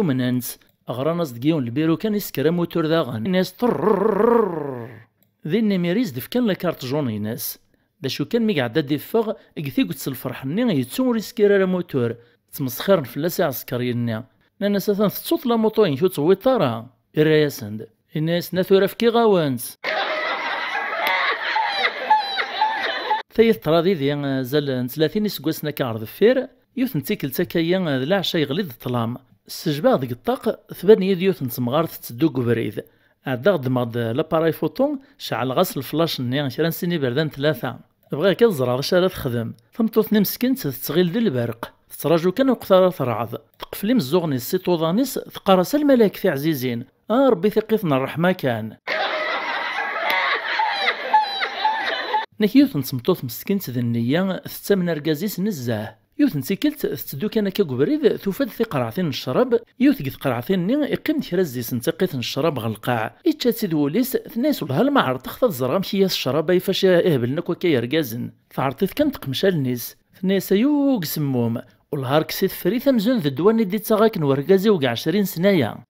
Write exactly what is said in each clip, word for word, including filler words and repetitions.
umnen-tt. Ɣran-as deg yiwen lbiru kan, isker amutur daɣen. Ini-as: "Trrrrrrrr." Din imir-is d-fkan la carte jaune-ines. D acu kan, mi iɛedda ad iffeɣ, deg tiget s lferḥ-nni, yettu ur iskir ara amutur. Ttmesxiren fell-as iɛsekriyen-nni. Nnan-as: "Atan tettuḍ lamuṭu-inek, ur tt-tewwiḍ ara." Irra-yasen-d. Inna-yasen: "A tura fkiɣ-awen-tt." Tayi teḍra didi, azal n tlatin iseggasen akka ɣer deffir, yiwet n tikkelt akka-yi, d leɛca, yeɣli-d ṭṭlam. Ssejbaɣ deg ṭṭaq, tban-iyi-d yiwet n temɣart tetteddu deg ubrid. Ɛeddaɣ ddmeɣ-d l'appareil photo, ceɛleɣ-as leflac-nni kra n sin iberdan tlata. Bɣiɣ kan ad ẓreɣ d acu ara texdem. Tameṭṭut-nni meskint tettɣil d lberq. Tettraǧu kan lweqt ara terɛed. Teqfel imeẓẓuɣen-is s iṭuḍan-is, teqqar-as: "A lmalayek tiɛzizin, a Ṛebbi tiqqit n ṛṛeḥma kan." Nek yiwet n tmeṭṭut meskint d nniya, tettamen argaz-is nezzeh. Yiwet n tikkelt, tetteddu kan akka deg ubrid, tufa-d tiqerɛtin n ccrab, yiwet deg tqerɛtin-nni iqqim-d kra zzi-s n tiqqit n ccrab ɣer lqaɛ, ičča-tt-id wul-is, tenna-yas: "Wellah ma ɛerḍeɣ-t ad ẓreɣ amek i as ccrab-a ifacca iheblen akk akka yergazen." Teɛreḍ-it kan teqmec allen-is, tenna-yas: "Ayug semmum, wellah ar kkes-it ffer-it amzun d ddwa-nni d-ittaɣ akken wergaz-iw deg ɛecrin sna-ya."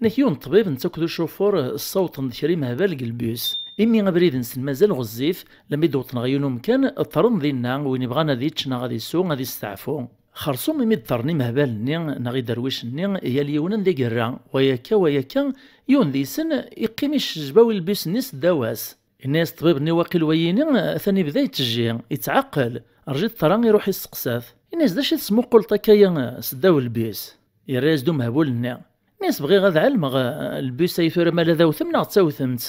Nek yiwen ṭṭbib, netta akked ucufur, ssawṭen-d kra imehbal deg lbus. Imi abrid-nsen mazal ɣezzif, lammi d-wwḍen ɣer yiwen umkan, ṭṭren dinna, win ibɣan ad yečč neɣ ad isew, ad isteɛfu. Xersum imi d-ṭṭren imehbal-nni neɣ iderwicen-nni, yal yiwen anda i yerra, wa akka, wa akka, yiwen deg-sen iqqim iccejbawi lbus-nni s ddaw-as. Inna-yas ṭṭbib-nni: "Waqil wayini atan ibda yettejji, yettɛeqqel, rjit ṭṭra iruḥ isteqsa-t." Inna-yas: "D acu i tesmuqquleḍ akka-ya s ddaw lbus?" Yerra-yas-d umehbul-nni. Inna-yas: "Bɣiɣ ad ɛelmeɣ, eh, lbus ay tura ma la d awtem neɣ d tawtemt."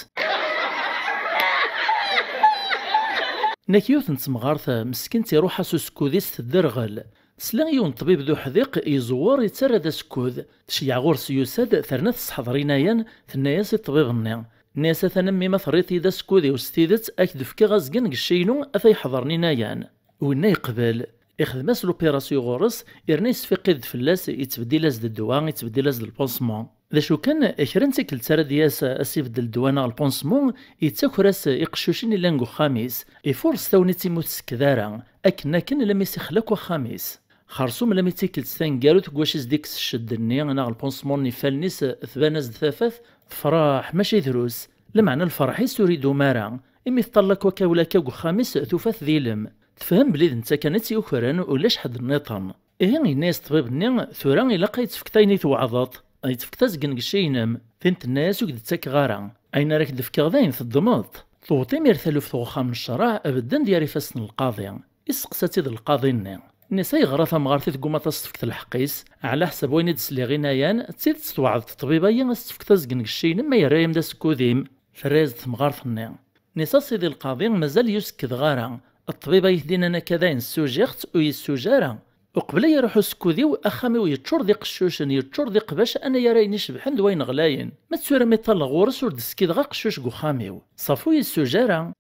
Nek yiwet n temɣart meskint iruḥ-as usekkud-is tedderɣel. Tesla i yiwen ṭṭbib d uḥdiq iẓewwer, yettarra-d asekkud. Tceyyeɛ ɣur-s, yusa-d, terna tesseḥḍer inayan, tenna-yas i ṭṭbib-nni. Tenna-yas: "Atan a mmi ma terriḍ-iyi-d asekkud-iw s tidet, ad k-d-fkeɣ azgen deg cci-inu, ata yeḥḍren inayan." Winna yeqbel. Ixdem-as lupirasyu ɣur-s, yerna yesfiqid-d fell-as, yettbeddil-as-d ddwa, yettbeddil-as-d lpansement. D acu kan, kra n tikkelt ara d-yas ad s-ibeddel ddwa neɣ lpansement, yettaker-as iqeccucen yellan deg uxxam-is, ifuṛes tagnit i mu tsekked ara, akken akken lammi s-ixla akk axxam-is. Xersum lammi d tikkelt taneggarut deg wacu i s-d-ikkes ccedd-nni neɣ lpansement n yifallen-is, tban-as-d tafat, tefreḥ mačči drus, lameɛna lferḥ-is ur idum ara. Imi teṭṭal akk akka u lakka deg uxxam-is, tufa-t d ilem. Tefhem belli d netta kan i tt-yukren, ulac ḥedd nniḍen. Ihi, yenna-yas ṭṭbib-nni, tura ilaq ad yi-tefkeḍ ayen i tweɛdeḍ, ad yi-tefkeḍ azgen deg cci-inem. Tin tenna-yas ur k-d-ttakeɣ ara. Ayen ara k-d-fkeɣ d ayen teddmeḍ-t. Tewweḍ imir taluft n uxxam n ccreɛ, bedden-d gar ifassen n lqaḍi. Isteqsa-tt-id lqaḍi-nni. Nni-as ayɣer a tamɣart i teggumaḍ ad s-tefkeḍ lḥeqq-is? Ɛla ḥsab wayen i d-sliɣ i nayan, d tidet tweɛdeḍ ṭṭbib-ayi ad s-tefkeḍ azgen deg cci-inem ma yerra-am-d asekkud-im? Terra-yas-d temɣart-nni. Nni-as a sidi lqaḍi, mazal ur s-sekdeɣ ara. Ṭṭbib ay t-d-innan akka dayen ssujiɣ-tt, ur yessuj ara. Uqbel ay iruḥ usekkud-iw, axxam-iw yeččur d iqeccucen, yeččur d iqbac, anagar ayen icebḥen d wayen ɣlayen. Ma d tura mi ṭṭalleɣ ɣur-s ur d-skideɣ aqeccuc deg uxxam-iw. Ṣafu yessuj ara.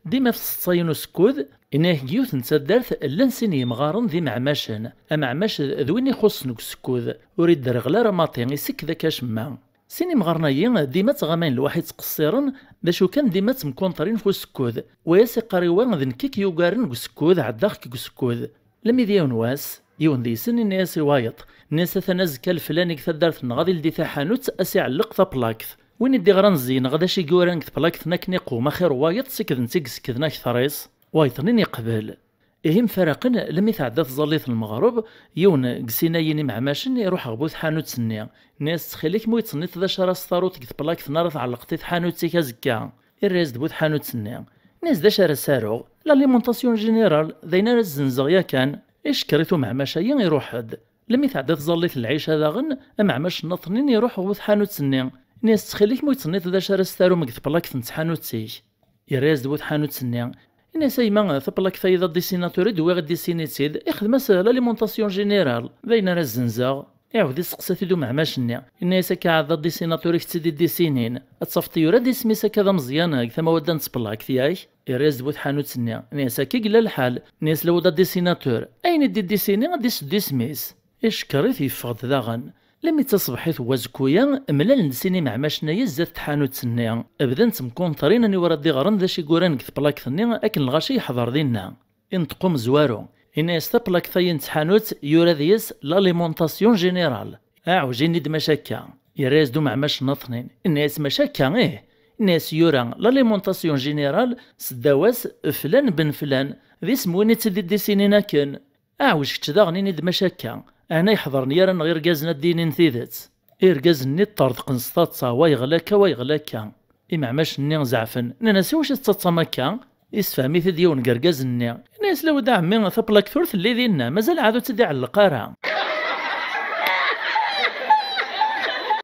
Dima f tseṭṭayin usekkud, inna-ak deg yiwet n taddart llan sin yemɣaren d imeɛmacen. Ameɛmac d win ixuṣṣen deg usekkud, ur idderɣel ara maṭi, isekked akka acemma. Sin imɣaren-ayi dima ttɣamayen lwaḥi ttqeṣṣiren, d acu kan dima ttemkunṭrin f usekkud. Wa as-iqqar i wa d nekk i k-yugaren deg usekkud, ɛeddaɣ-k deg usekkud. Lmi d yiwen wass, yiwen deg-sen inna-yas i wayeḍ, inna-yas atan azekka leflani deg taddart-nneɣ ad ildi taḥanut, a s-iɛelleq taplakt. Win i d-iɣran zzi-neɣ d acu i yuran deg tplakt-nni akken iqwem axir n wayeḍ, sekden-tt i isekden akter-is. Wayeḍ-nni yeqbel. Ihi mfaraqen, lmi tɛedda tẓallit n lmeɣreb, yiwen deg sin-ayi n imeɛmacen iruḥ ɣer bu tḥanut-nni. Inna-yas ttxil-k ma ur yi-d-tenniḍ d acu ara s-taruḍ deg tplakt-nni ara tɛellqeḍ i tḥanut-ik azekka. Irra-yas-d bu tḥanut-nni. Inna-yas d acu ara s-aruɣ? L'alimentation générale, d ayen ara zzenzeɣ yakan. Icekkeṛ-it umeɛmac-ayi, iruḥ-d. Lmi tɛedda tẓallit n lɛica daɣen, ameɛmac nniḍen iruḥ ɣer bu tḥanut-nni. Inna-yas ttxil-k ma ur yi-d-tenniḍ d acu ara s-tarum deg tplakt n tḥanut-ik? Irra-yas-d bu tḥanut-nni. Inna-yas a yemma, taplakt-ayi d adisinatur i d-wwiɣ i disini-tt-id, ixdem-as l'alimentation générale, d ayen ara zzenzeɣ. Iɛawed isteqsa-t-id umeɛmac-nni. Inna-yas akka ɛad d adisinatur i k-tt-id iddisinin. Ad tafeḍ yura-d isem-is akka d ameẓyan deg tama wadda n tplakt, yak? Irra-yas-d bu tḥanut-nni. Inna-yas akka i yella lḥal. Inna-yas lawa d adisinatur, ayen i d-iddisini ad d-iseddu isem-is. Icekkeṛ-it yeffeɣ-d daɣen. Lmi d taṣebḥit n wazekku-ya, mlalen-d sin imeɛmacen-ayi zdat tḥanut-nni. Bdan ttemkunṭrin aniwa ara d-iɣren d acu i yuran deg tplakt-nni akken lɣaci yeḥḍer dinna. Inṭeq umezwaru, inna-yas taplakt-ayi n tḥanut yura deg-s l'alimentation générale. Aɛwej, ini-d maca akka. Yerra-yas-d umeɛmac nniḍen, inna-yas maca akka, ih. Inna-yas yura l'alimentation générale seddaw-as flan ben flan, d isem win i tt-id-iddisinin akken. Aɛwej kečč daɣen, ini-d maca akka. Ɛni yeḥḍer nnig-neɣ irgazen ad d-inin tidet? Irgazen-nni ṭṭerḍqen s taḍsa, wa yeɣla akka, wa yeɣla akka. Imeɛmacen-nni zeɛfen, nnan-as iwacu tettaḍsam akka? Issefhem-it-id yiwen deg irgazen-nni. Inna-yas lawa d a ɛemmi, taplakt ur telli dinna, mazal ɛad ur tt-id-iɛelleq ara.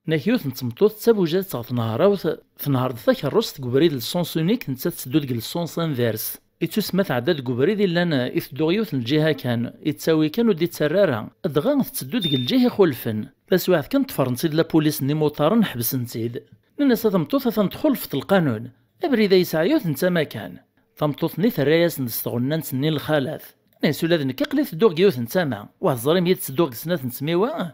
Nek yiwet n tmeṭṭut d tabujadt ɣer tnehrawt, tnehṛ-d takeṛṛust deg ubrid n sens unique, nettat tetteddu deg sens inverse. Ittusemma tɛedda deg ubrid illan iteddu ɣer yiwet n lǧiha kan, ittawi kan ur d-ittarra ara, dɣa tetteddu deg lǧiha ixulfen. Taswiɛt kan ṭṭfren-tt-id lapulis n imuṭaren, ḥebsen-tt-id. Nnan-as a tameṭṭut atan txulfeḍ lqanun, abrid-a yesɛa yiwet n tama kan. Tameṭṭut-nni terra-yasen-d s tɣennant-nni n lxalat. Nnan-as ula d nekk aql-i tedduɣ deg yiwet n tama, wah teẓrim-iyi-d tedduɣ deg snat n tmiwa?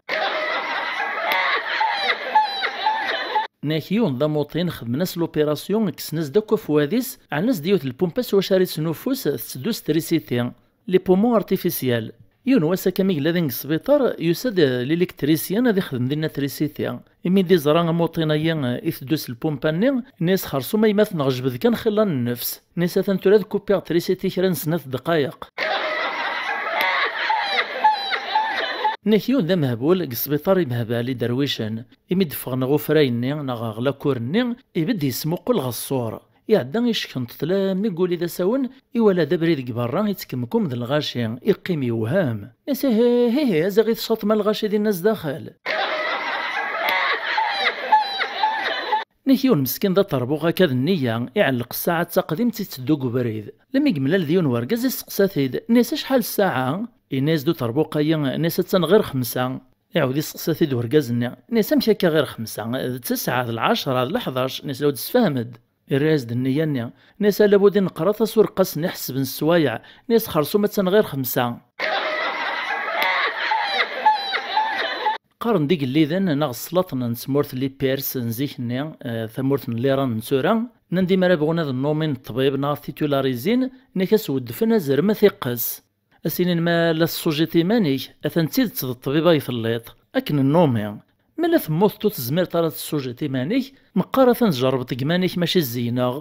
Nnan-ak yiwen d amuṭin xedmen-as l'opération, kksen-as-d akk afwad-is, ɛnan-as-d yiwet n lpumpa s wacu ara yesnuffus, tetteddu s trisiti, les poumons artificiels. Yiwen wass akka mi yella din deg sbiṭar, yusa-d l'électricien ad ixdem dinna trisiti. Imi d-iẓra amuṭin-ayi iteddu s lpumpa-nni, nni-as xersum ayma tneɣ jbed kan xilla n nnefs. Nni-as atan tura ad kupiɣ trisiti kra n snat ddqayeq. Nnak yiwen d amehbul deg sbiṭar imehbal iderwicen. Imi d-ffɣen ɣer ufray-nni neɣ ɣer lakur-nni, ibedd yesmuqul ɣer ṣṣur. Iɛedda iceknṭeṭ lammi yuli d asawen, iwala-d abrid deg berra ittkemkum d lɣaci, iqqim yewhem. Nni-as ihi, ihi, azaɣ i tecraṭem a lɣaci dinna zdaxel. Nnak yiwen meskin d aṭerbuq akka d nniya, iɛelleq ssaɛa d taqdimt itteddu deg ubrid. Lammi yemlal d yiwen wergaz isteqsa-t-id, nni-as acḥal ssaɛa? Yenna-as-d uṭerbuq-ayi, nni-as attan ɣir xemsa. Iɛawed isteqsa-t-id urgaz-nni, nni-as amek akka ɣir xemsa? D ttesɛa, d lɛecṛa, d leḥdac, nni-as law d-sefhem-d. Irra-yas-d nniya-nni, nni-as ala bud i neqra tasurqa-s-nni ḥesben sswayeɛ, nni-as xersum attan ɣir xemsa. Qqaren-d igelliden neɣ sslaṭen n tmurt n Lipers n zik-nni, eh, tamurt n Liran n tura, nnan-d imi ara bɣun ad nnumin ṭṭbib neɣ ad titularizin, nni-ak ad s-weddfen azrem ad t-iqqes. Ad s-inin ma la tessujiḍ iman-ik, atan d tidet d ṭṭbib ay telliḍ. Akken nnumi. Ma la temmuteḍ ur tezmireḍ ara ad tessujjiḍ iman-ik, meqqar atan tjerrbeḍ deg iman-ik mačči zzi-ines.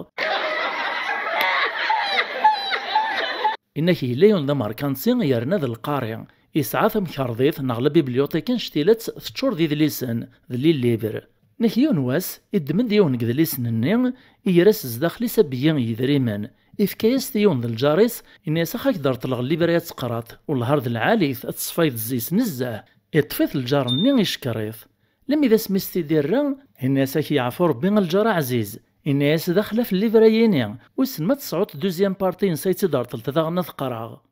Inna-k yella yiwen d amerkanti yerna d lqari, yesɛa tamkerḍit neɣ la bibliothèque n cctilat teččur d idlisen, d les livres. Inna-k yiwen wass, iddem-d yiwen deg idlisen-nni, iger-as zdaxel-is abeyyi n yidrimen, ifka-yas-t i yiwen d lǧar-is, inna-yas ax ad k-d-reṭleɣ llibra ad teqraḍ, wellah ar d lɛali-t, ad teṣfayeḍ zzi-s nezzeh. Iṭṭef-it lǧar-nni icekkeṛ-it. Lemmi d asmi s-t-id-irra, inna-yas ak yeɛfu Rebbi a lǧar aɛziz. Inna-yas daxel af llibra-yini, wissen ma tesɛuḍ deuxième partie-ines ay tt-id-reṭleḍ daɣen ad qqareɣ.